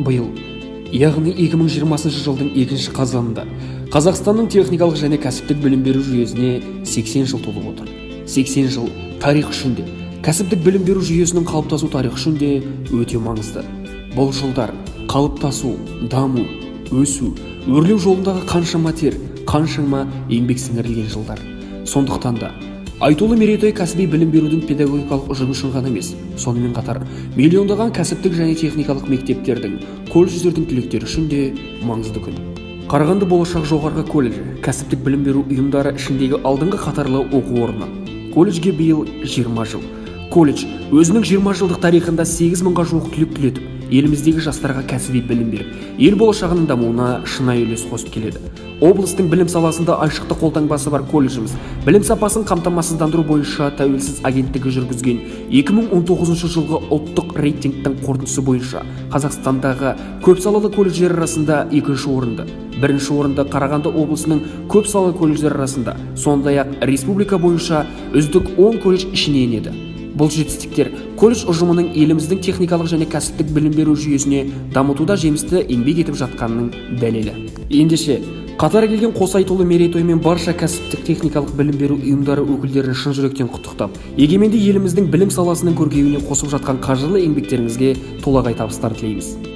Биыл, яғни 2020 жылдың 2 қазанында Қазақстанның техникалық және кәсіптік білім беру жүйесіне 80 жыл толып отыр. 80 жыл тарих үшін де, кәсіптік білім беру жүйесінің қалыптасу тарихы үшін де өте маңызды. Бұл жылдар қалыптасу, даму, өсу, өрлеу жолындағы қаншама тер, қаншама еңбек сіңірілген жылдар. Сондықтан да айтулы мерейтой кәсіби білім берудің педагогикалық ұжымы үшін ғана емес, сонымен қатар миллиондаған кәсіптік және техникалық мектептердің, колледждердің түлектері үшін де маңызды күн. Қарағанды болашақ жоғарғы колледжі кәсіптік білім беру ұйымдары ішіндегі алдыңғы қатарлы оқу орны. Колледжге биыл 20 жыл. Колледж өзінің 20 жылдық тарихында 8 мыңға жуық түлек түлетіп, еліміздегі жастарға кәсіби білім беріп, ел болашағының дамуына шынайы үлес қосып келеді. Облыстың білім саласында айшықты қолтаңбасы бар колледжіміз білім сапасын қамтамасыздандыру бойынша тәуелсіз агенттігі жүргізген 2019 жылғы ұлттық рейтингтің қорытындысы бойынша Қазақстандағы көпсалалы колледждер арасында екінші орынды, бірінші орынды Қарағанды облысының көпсалалы колледждер арасында, сондай-ақ республика бойынша үздік 10 колледж ішіне енеді. Бұл жетістіктер колледж ұжымының еліміздің техникалық және кәсіптік білім беру жүйесіне дамытуда жемісті еңбек етіп жатқанының дәлелі. Ендеше, қатар келген қос айтулы мерейтоймен барша кәсіптік техникалық білім беру ұйымдары өкілдерін шын жүректен құттықтап, егеменді еліміздің білім саласының көркеюіне қосып жатқан қажырлы еңбектеріңізге толағай табыстар тілейміз.